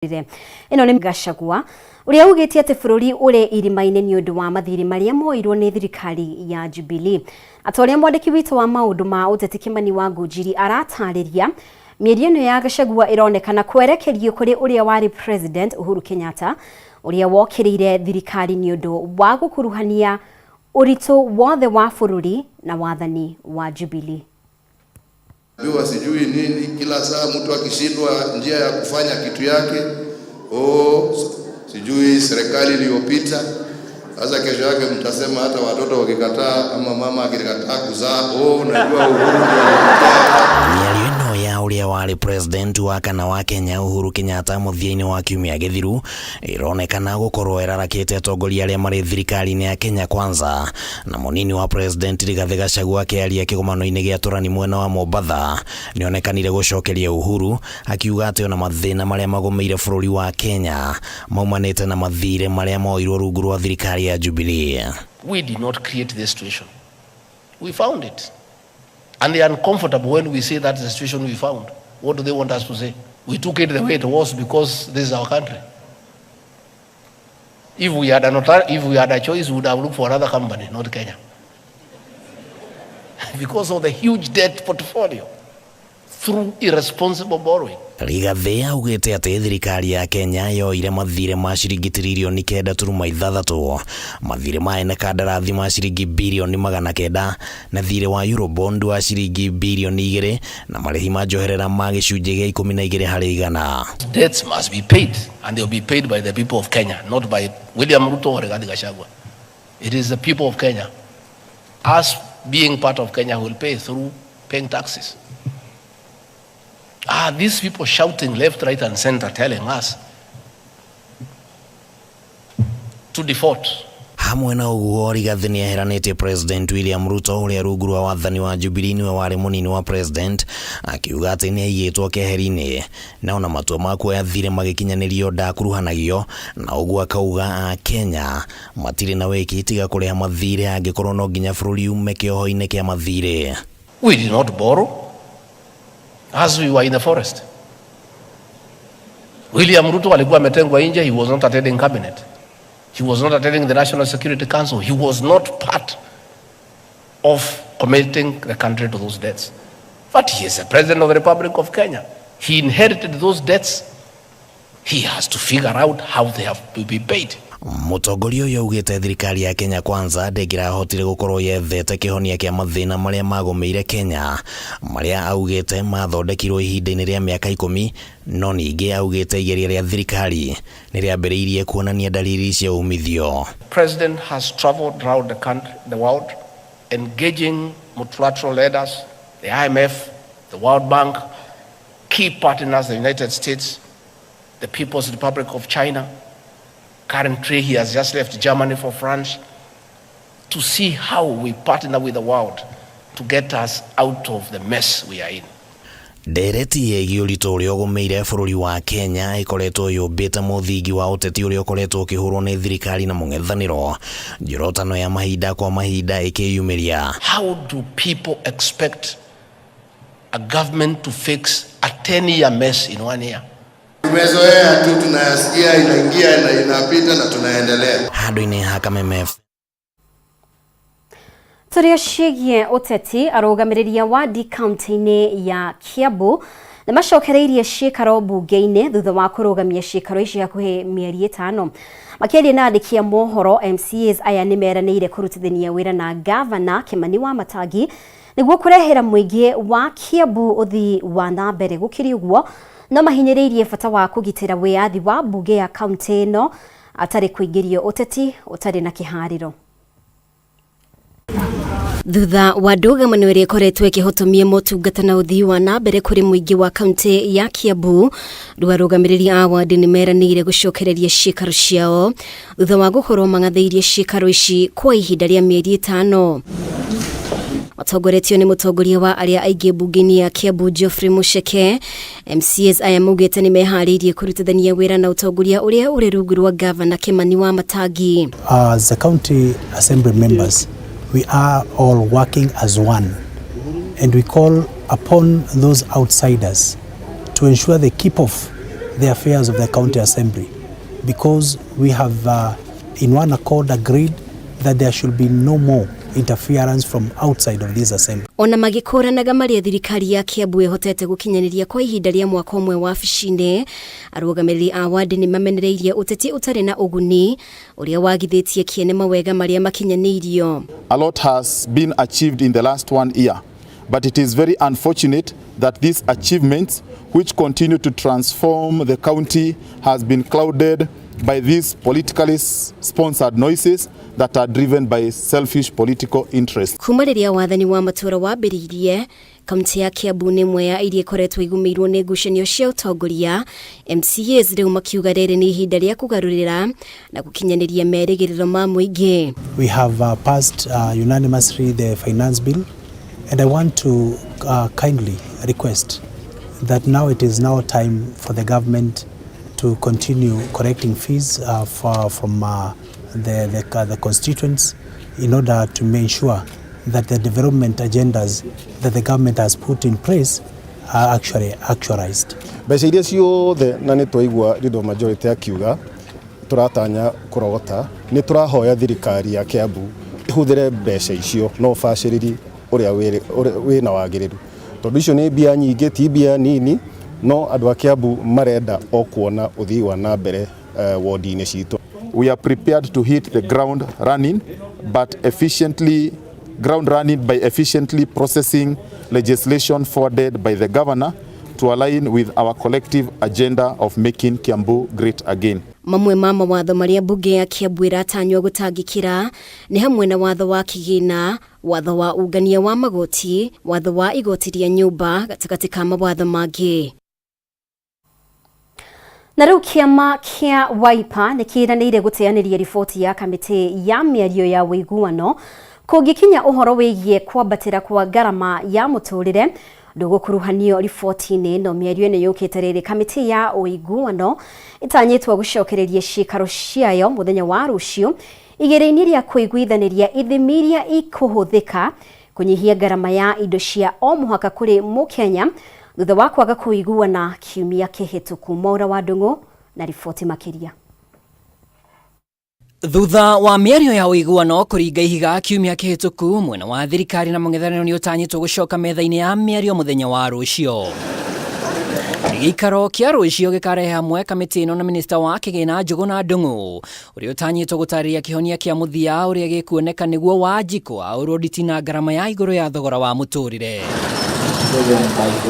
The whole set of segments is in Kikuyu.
Ĩno nĩ Gachagua ũrĩa ugĩte atĩ bũrũri ũrĩ irima-inĩ nĩ ũndũ wa mathirĩ marĩa moirwo nĩ thirikari ya Jubilee. Ata ũrĩa mwandĩki witũ wa maũndũ ma ũteti Kĩmani wa Ngũnjiri aratarĩria, mĩario ĩno ya Gachagua ĩronekana kwerekerio kũrĩ ũrĩa warĩ President Uhuru Kenyatta, ũrĩa wokĩrĩire thirikari nĩ ũndũ wa gũkuruhania ũritũ wothe wa bũrũri na wathani wa Jubilee. Ambiwa sijui nini, kila saa mtu akishindwa njia ya kufanya kitu yake, oh, sijui serikali iliyopita. Sasa kesho yake mtasema hata watoto wakikataa ama mama akikataa kuzaa, oh, najua Uhuru ndio alikataa. Mĩario ĩno ya ũrĩa warĩ president wa kana wa Kenya Uhuru Kenyatta mũthia-inĩ wa kiumia gĩthiru ĩronekana gũkorwo ĩrarakĩte atongoria arĩa marĩ thirikari-inĩ ya Kenya Kwanza, na mũnini wa president Rigathĩ Gachagua akĩaria kĩgomano-inĩ gĩa Tũrani mwena wa Mombatha nĩonekanire gũcokeria Uhuru, akiuga atĩ ona mathĩna marĩa magũmĩire bũrũri wa Kenya maumanĩte na mathirĩ marĩa moirwo rungu rwa thirikari ya Jubilee. We did not create this situation. We found it. And they are uncomfortable when we say that's the situation we found. What do they want us to say? We took it the way it was because this is our country. If we had a choice, we would have looked for another company, not Kenya, because of the huge debt portfolio through irresponsible borrowing. Rigathĩ augĩte atĩ thirikari ya Kenya yoire mathirĩ ma ciringi 9.6 tiririoni, mathirĩ ma ene kandarathi ma ciringi 900 birioni na thirĩ wa Eurobond wa ciringi 2 birioni na marĩhi ma njoherera ma 12%. Debts must be paid, and they will be paid by the people of Kenya, not by William Ruto or Rigathi Gachagua. It is the people of Kenya, us being part of Kenya, who will pay through paying taxes. Ah, these people shouting left, right, and center telling us to default. Hamwe na ũguo, Rigathĩ nĩeheranĩtie President William Ruto, ũrĩa rungu rwa wathani wa Jubilee nĩwe warĩ mũnini wa president, akiuga atĩ nĩaigĩtwo keheri-inĩ na ona matua ma kuoya thirĩ magĩkinyanĩrio ndakuruhanagio na ũguo. Akauga a Kenya matirĩ na wĩki tiga kũrĩha mathirĩ angĩkorwo no nginya bũrũri ume kĩoho-inĩ kĩa mathirĩ. We did not borrow as we were in the forest. William Ruto alikuwa ametengwa nje, he was not attending cabinet. He was not attending the National Security Council. He was not part of committing the country to those debts. But he is the President of the Republic of Kenya. He inherited those debts. He has to figure out how they have to be paid. Mũtongoria ũyũ augĩte thirikari ya Kenya Kwanza ndĩngĩrahotire gũkorwo yethete kĩhonia kĩa mathĩna marĩa magũmĩire Kenya, marĩa augĩte mathondekirwo ihinda-inĩ rĩa mĩaka 10. No ningĩ augĩte igeria rĩa thirikari nĩ rĩambĩrĩirie kuonania dalili cia umithio. President has traveled around the country, the world, engaging multilateral leaders, the IMF, the World Bank, key partners, the United States, the People's Republic of China. Currently, he has just left Germany for France to see how we partner with the world to get us out of the mess we are in. Ndereti ĩgiĩ ũritũ ũrĩa ũgũmĩire bũrũri wa Kenya ĩkoretwo yũmbĩte mũthingi wa ũteti ũrĩa ũkoretwo ũkĩhũrwo nĩ thirikari na mũng'ethanĩro, njorotano ya mahinda kwa mahinda ĩkĩyumĩria. How do people expect a government to fix a 10-year mess in one year? Tumezoea tu, tunayasikia inaingia na inapita na tunaendelea. Handũ-inĩ ha Kameme. Tũrĩ ciĩgiĩ ũteti, arũgamĩrĩri a wadi kaunti-inĩ ya Kiambu nĩ macokereirie ciĩkaro mbunge-inĩ thutha wa kũrũgamia ciĩkaro ici hakuhĩ mĩeri 5. Makĩaria na andĩki a mohoro, MCAs aya nĩ meranĩire kũrutithania wĩra na gavana Kĩmani wa Matangi nĩguo kũrehera mũingĩ wa Kiambu ũthii wa na mbere. Gũkĩrĩ ũguo, no mahinyĩrĩirie bata wa kũgitĩra wĩyathi wa mbunge ya kaunti ĩno atarĩ kũingĩrio ũteti ũtarĩ na kĩharĩro. Thutha wa ndũgamano ĩrĩa ĩkoretwo ĩkĩhotomia motungata na ũthii wa na mbere kũrĩ mũingĩ wa kaunti ya Kiambu, rĩu arũgamĩrĩri a wadi nĩ meranĩire gũcokereria ciĩkaro ciao thutha wa gũkorwo mang'athĩirie ciĩkaro ici kwa ihinda rĩa mĩeri 5. Matongoretio nĩ mũtongoria wa arĩa aingĩ mbunge-inĩ ya Kiambu Geoffrey Mucheke, MCAs aya maugĩte nĩ meharĩirie kũrutithania wĩra na ũtongoria ũrĩa ũrĩ rungu rwa gavana Kĩmani wa Matangi. As the county assembly members, we are all working as one, and we call upon those outsiders to ensure they keep off the affairs of the county assembly, because we have in one accord agreed that there should be no more interference from outside of this assembly. Ona magikũranaga marĩa thirikari ya Kiambu ĩhotete gũkinyanĩria kwa ihinda rĩa mwaka ũmwe wabici-inĩ, arũgamĩrĩri a wadi nĩ mamenereirie ũteti ũtarĩ na ũguni ũrĩa wagithĩtie kĩene mawega marĩa makinyanĩirio. A lot has been achieved in the last 1 year, but it is very unfortunate that these achievements, which continue to transform the county, has been clouded by these politically sponsored noises that are driven by selfish political interests. Kuma rĩrĩa wathani wa matũũra wambĩrĩirie, kaunti ya Kiambu nĩ ĩmwe ya iria ikoretwo igũmĩirwo nĩ ngucanio cia ũtongoria. MCAs rĩu makiuga rĩrĩ nĩ ihinda rĩa kũgarũrĩra na gũkinyanĩria merĩgĩrĩro ma mũingĩ. We have passed unanimously the finance bill, and I want to kindly request that now it is now time for the government to continue collecting fees from the constituents in order to ensure that the development agendas that the government has put in place are actually actualized. Mbeca iria ciothe na nĩ twaigua leader of majority akiuga tũratanya kũrogota, nĩ tũrahoya thirikari ya Kiambu ĩhũthĩre mbeca icio na ũbacĩrĩri ũrĩa wĩna wagĩrĩru, tondũ icio nĩ mbia nyingĩ, ti mbia nini, no andũ a Kiambu marenda o kuona ũthii wa na mbere wodi-inĩ citũ. We are prepared to hit the ground running, but efficiently ground running by efficiently processing legislation forwarded by the governor to align with our collective agenda of making Kiambu great again. Mamwe ma mawatho marĩa mbunge ya Kiambu ĩratanywo gũtangĩkĩra nĩ hamwe na watho wa kĩgĩna, watho wa ungania wa magoti, watho wa igoti rĩa nyũmba gatagatĩ ka mawatho mangĩ. Na rĩu kĩama kĩa Wiper nĩ kĩranĩire gũteanĩria riboti ya kamĩtĩ ya mĩario ya ũiguano kũngĩkinya ũhoro wĩgiĩ kwambatĩra kwa ngarama ya mũtũrĩre ndũgũkuruhanio riboti-inĩ ĩno. Mĩario ĩno yũkĩte rĩrĩ kamĩtĩ ya ũiguano ĩtanyĩtwo gũcokereria ciikaro ciayo mũthenya wa rũciũ igeria-inĩ rĩa kũiguithanĩria ithimi iria ikũhũthĩka kũnyihia ngarama ya indo cia o mũhaka kũrĩ mũkenya thutha wa kwaga kũiguana kiumia kĩhĩtũku. Mwaura wa Ndung'u na riboti makĩria. Thutha wa mĩario ya ũiguano kũringa ihiga kiumia kĩhĩtũku, mwena wa thirikari na mũng'ethanĩro nĩ ũtanyĩtwo gũcoka metha-inĩ ya mĩario mũthenya wa rũciũ. Gĩikaro kĩa rũciũ gĩkarehe hamwe kamĩtĩ ĩno na minista wa kĩgĩna Njũgũna Ndung'u ũrĩa ũtanyĩtwo gũtarĩria kĩhonia kĩa mũthia ũrĩa gĩkuoneka nĩguo Wanjikũ aũrwo nditi na ngarama ya igũrũ ya thogora wa mũtũrĩre.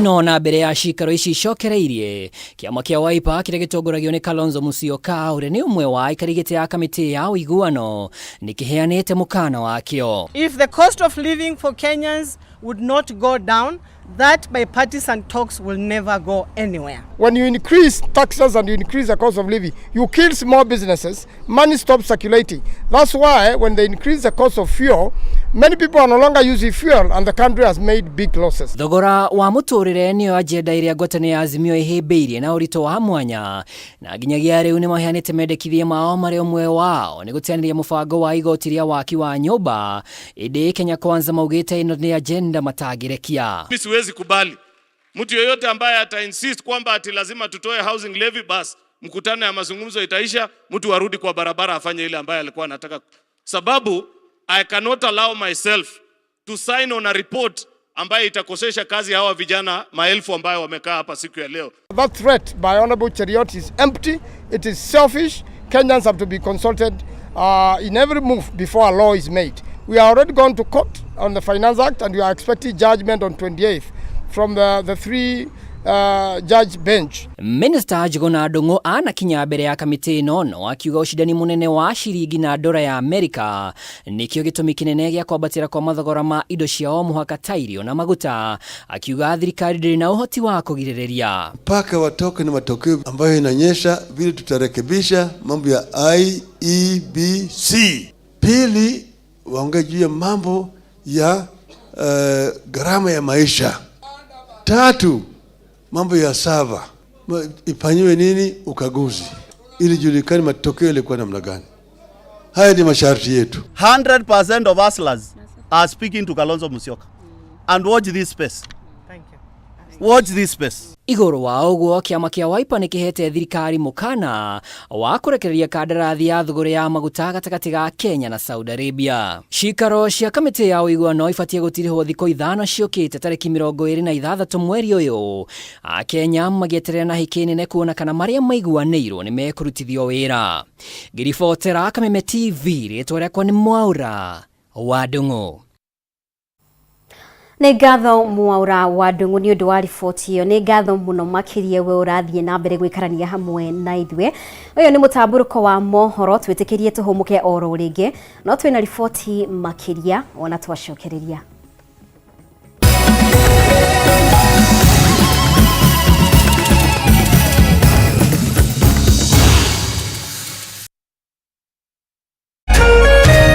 No na mbere ya cikaro ici icokereirie, kĩama kĩa Wiper kĩrĩa gĩtongoragio nĩ Kalonzo Musyoka ũrĩa nĩ ũmwe wa aikari gĩtĩ ya kamĩtĩ ya ũiguano nĩ kĩheanĩte mũkana wakĩo. If the cost of living for Kenyans would not go down, that bipartisan talks will never go anywhere. When you increase taxes and you increase the cost of living, you kill small businesses, money stops circulating. That's why when they increase the cost of fuel, many people are no longer using fuel and the country has made big losses. Thogora wa mũtũrĩre nĩyo agenda ĩrĩa ngwatanĩro ya Azimio ĩhĩmbĩirie na ũritũ wa mwanya, na nginyagia rĩu nĩ maheanĩte mendekithia mao marĩa ũmwe wao nĩ gũteanĩria mũbango wa igoti rĩa waki wa nyũmba, ĩndĩ Kenya Kwanza maugĩte ĩno nĩ agenda matangĩrekia. Mimi siwezi kubali mtu yeyote ambaye ata insist kwamba ati lazima tutoe housing levy, bas mkutano ya mazungumzo itaisha, mtu arudi kwa barabara afanye ile ambaye alikuwa anataka. Sababu I cannot allow myself to sign on a report ambaye itakosesha kazi hawa vijana maelfu ambayo wamekaa hapa siku ya leo. That threat by Honorable Cheruiyot is empty, it is selfish. Kenyans have to be consulted in every move before a law is made. We are already gone to court on the Finance Act and we are expecting judgment on 28th from the three judge bench. Minister Njũgũna Ndung'u anakinya mbere ya kamĩtĩ ĩno no akiuga ũcindani mũnene wa ciringi na ndora ya Amerika nĩkĩo gĩtũmi kĩnene gĩa kwambatĩra kwa mathogora ma indo cia o mũhaka ta irio na maguta, akiuga thirikari ndĩrĩ na ũhoti wa kũgirĩrĩria. Mpaka watoke na matokeo ambayo inaonyesha vile tutarekebisha mambo ya IEBC. Pili, waongee juu ya mambo ya gharama ya maisha. Tatu, mambo ya sava ifanyiwe nini ukaguzi ili julikane matokeo yalikuwa namna gani. Haya ni masharti yetu. 100% of hustlers are speaking to Kalonzo Musyoka. And watch this space. Thank you. Watch this space. Igũrũ wa ũguo, kĩama kĩa Wiper nĩ kĩhete thirikari mũkana wa kũrekereria kandarathi ya thũgũrĩ ya maguta gatagatĩ ga Kenya na Saudi Arabia. Ciikaro cia kamĩtĩ ya ũiguano ibatiĩ gũtirihwo thikũ ithano ciũkĩte tarĩki 26 mweri ũyũ, Akenya magĩeterera na hĩkĩ nene kuona kana marĩa maiguanĩirwo nĩ mekũrutithio wĩra. Ngĩribotera Kameme TV, rĩtwa rĩakwa nĩ Mwaũra wa Ndung'u. Nĩ ngatho Mwaũra wa Ndung'u nĩ ũndũ wa riboti ĩyo. Nĩ ngatho mũno makĩria we ũrathiĩ na mbere gũikarania hamwe na ithuĩ. Ũyũ nĩ mũtambũrũko wa mohoro, twĩtĩkĩrie tũhũmũke oro rĩngĩ, no twĩna riboti makĩria ona twacokereria.